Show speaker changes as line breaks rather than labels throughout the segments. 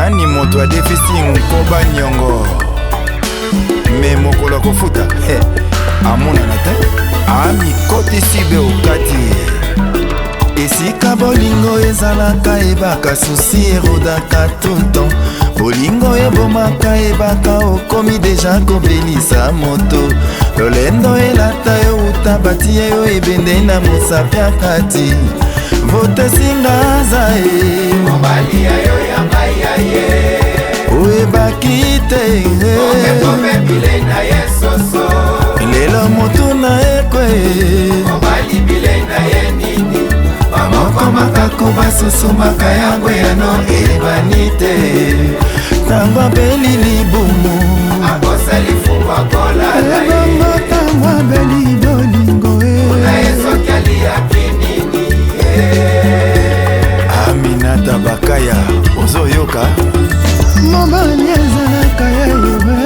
Nani moto adefisi nkoba nyongo me mokolo akofuta eh, amonana te amikotisi be okati esika bolingo ezalaka ebaka susi erodaka tout bolingo ebomaka ebaka okomi deja kobelisa moto lolendo elata yo uta batie yo ebende na mosapi ya kati votesinga aza ye
mobali ya yo ya ngai ya ye
oyebaki te
bilei na ye soso
lelo motu na ekwe
mobali bilei na ye nini
bamoko makaku basusu maka yango yano eyebani te ntango abeli libumu
akosali fungwa kolala ye
ebongo ntango abeli bolingo
na ye soki aliaki nini
Aminata Bakaya ozoyoka
mobali ezalaka ya yobe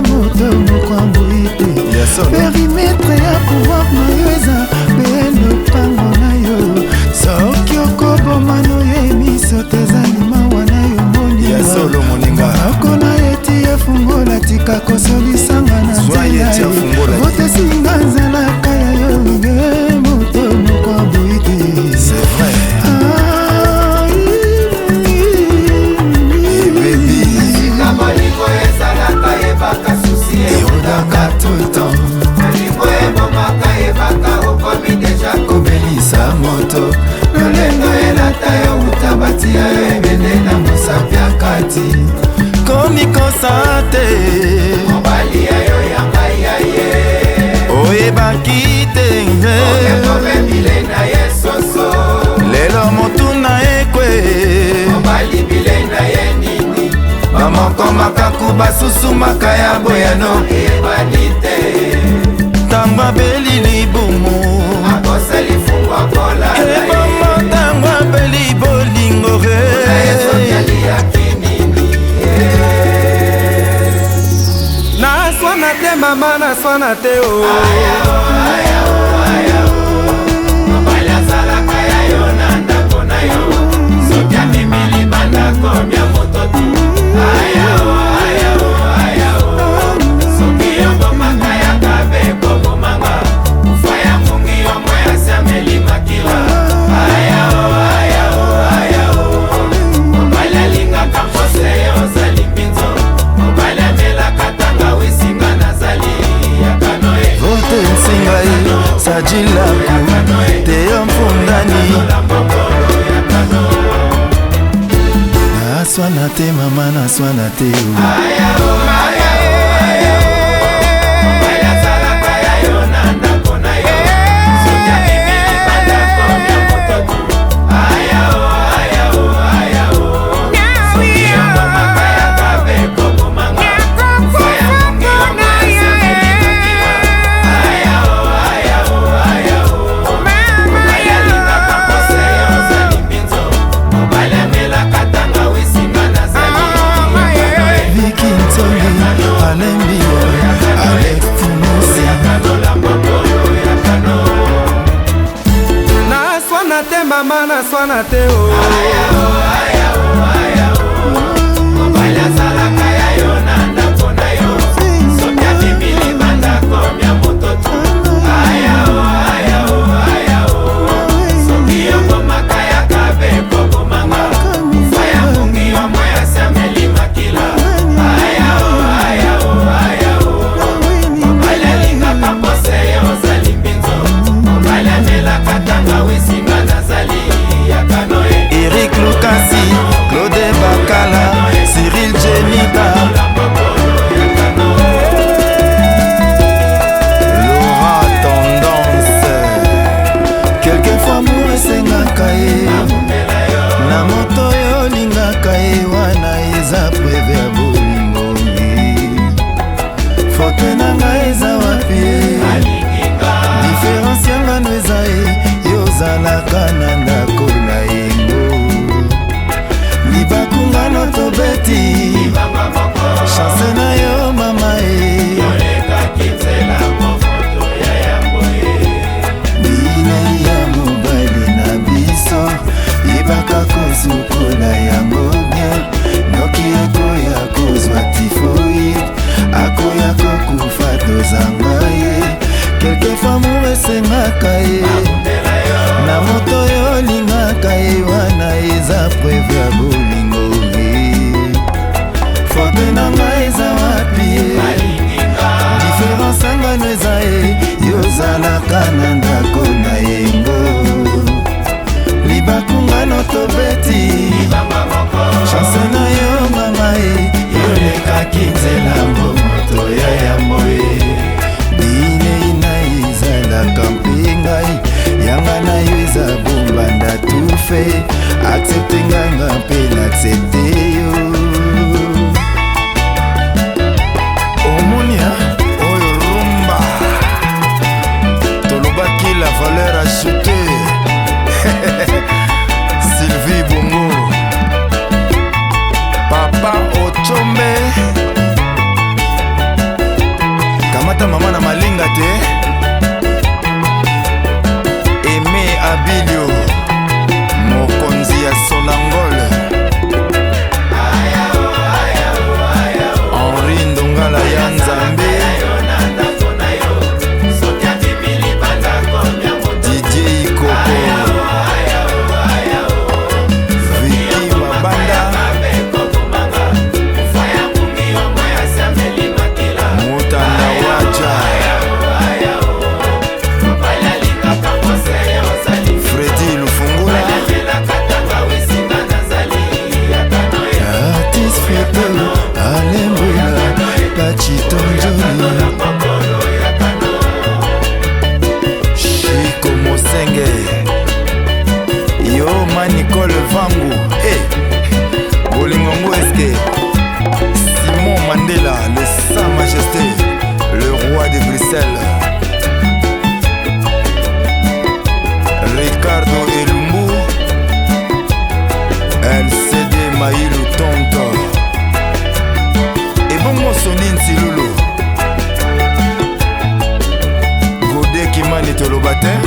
moto moko amboyi te
ya solo
perimetre ya pouvoir na yo eza pe lopango na yo soki okoboma noye miso te ezali mawa na yo
ya solo moninga
monoko na ye ti efungola tika kosolisanga na
Zwa ye
nzela
ti afungola
ye
ye.
votesinga nzalaka ya yo ye moto moko aboyi te
c'est vrai
Ah,
ebebi
esika bolingo ezalaka yebaka susi
erodaka tout le temps
bolingo ebomaka yebaka okomi deja
kobelisa moto
lolendo elata yo uta batia yo ebende na mosapi ya kati
komikosa te
mobali ya yo ya ngai ya ye
oyebaki te
okekobe bilei na ye soso
lelo motu na ekwe
mobali bilei na ye nini
bamoko makaku basusu maka ya boyano
eyebani te
ntango abeli libumu
akosali fungwa kolala ye
ebongo ntango abeli bolingo
na ye soki
re
aliaki nini
Naswana te mama naswana te o
mobali azalaka ya yo na ndako na yo soki amemi libanda komia moto tu ayao ayao ayao soki yobomaka yaka be kobomanga kufa ya ngungi yo mwe asiameli makila ayao ayao ayao mobali alingaka mpose yo ozali mbinzo mobali amelaka tangawisinga nazali yakano e
vote nsinga ye sajilaku teyo mfundani naswana te mama naswana te o.
Mobali azalaka ya yo na ndako na yo soki amemi libanda komia moto tu ayao ayao ayao soki yobomaka yaka be kobomanga kufa ya ngungi yo mwaesameli makila ayao ayao ayao mobali alingaka mpose yo ozali mbinzo mobali amelaka tangawisinga nazali
Viki Ntsongi alembi Alex Tumusi
Naswana te mama naswana te o
mobali azalaka ya yo na ndako na yo soki amemi libanda komia moto tu ayao ayao ayao soki yobomaka yaka be kobomanga kufa ya ngungi yo mwe asiameli makila ayao ayao ayao mobali alingaka mpose yo ozali mbinzo mobali amelaka tangawisinga nazali yakano e
Eric Lukasi Claude Bakala Cyril Jenita Laura Tendance Quelquefois amour esengaka ye na moto oyo olingaka ye wana eza preve ya bolingo fote na ngai eza wapi ye diferense ya ngano eza ye yo ozalaka na ndako na yengo libaku ngano tobeti chance na yo mama e bilei ya mobali na biso yebaka kosukola yango bien. Chitonjoni Chico Mosenge Yo ma Nicole Vangu hey. Bolingo ngo eske Simon Mandela le Sa Majesté le roi de Bruxelles Ricardo Elumbu LCD Mailu Tonto Ebongo Soni Nsilulu Gode Kimani toloba te.